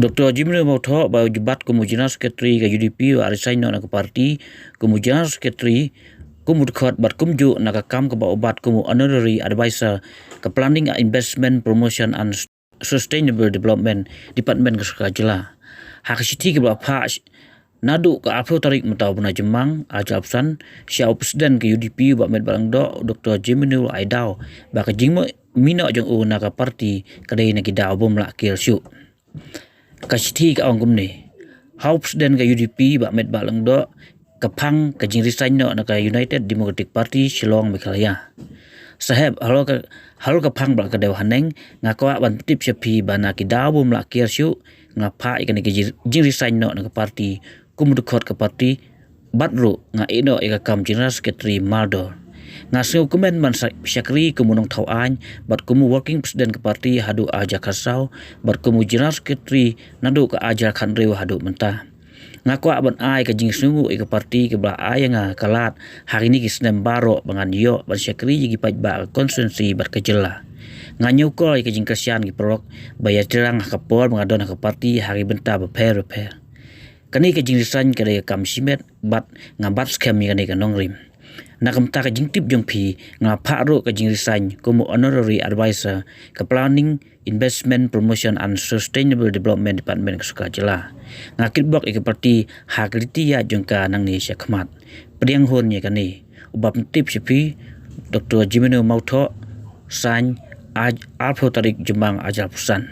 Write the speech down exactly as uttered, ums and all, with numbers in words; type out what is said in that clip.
Doktor Jimmy Mawthoh ba u bat kum u General Secretary ka U D P ba resign noh na ka party kum u General Secretary kum u dkhot bad kumjuh na ka kam kaba u bat kum u Honorary Advisor ka Planning, Investment, Promotion and Sustainable Development Department ka sorkar jylla. Ha ka shithi kaba la phah naduh ka arphew tarik mynta u bnai Jymmang arhajar arphew san, sha u President ka U D P u Bah Metbah Lyngdoh, Doktor Jemino Aidaw, ba ka jingmih noh jong u na ka party ka dei na ki daw bym lah kiar shuh. Ka shithi ka ong kumne: Ha u President ka U D P Bah Metbah Lyngdoh, ka phang ka jingresign noh na ka United Democratic Party Shillong Meghalaya. Saheb, halor ka, halor ka phang ba la kdew haneng, nga kwah ban pyntip sha phi ba na ki daw bym lah kiar shuh nga phah ïa kane ka jing, jingresign noh na ka party kum u dkhot ka party, bad ruh nga ïeh noh ïa ka kam General Secretary mardor. Nga sngewkmen ban sa, shakri kum u nongthaw aiñ bad kum u Working President ka party haduh arhajar khatsaw bad kum u General Secretary naduh ka arhajar khathynriew haduh mynta. Nga kwah ban ai ka jingsngewnguh ïa ka party kaba la ai ïa nga ka lad ha kine ki snem baroh ba ngan ïoh ban shakri ïa ki paidbah ka constituency bad ka jylla. Nga ñiewkor ïa ka jingkyrshan ki paralok ba ïatrei lang ha ka por ba nga don ha ka party ha ki bynta bapher bapher. Kane ka jingresign ka dei ka kam shimet bad nga bat skhem ïa kane ka nongrim. Na ka bynta ka jingtip jong phi, nga phah ruh ka jingresign kum u Honorary Advisor ka Planning, Investment, Promotion and Sustainable Development Department ka sorkar jylla. Nga kitbok ïa ka party ha ka lynti ïaid jong ka nangne shakhmat. Pdiang hun ïa kane. Uba pyntip sha phi, Doktor Jemino Mawthoh, sain, arphew tarik Jymmang arhajar arphew san.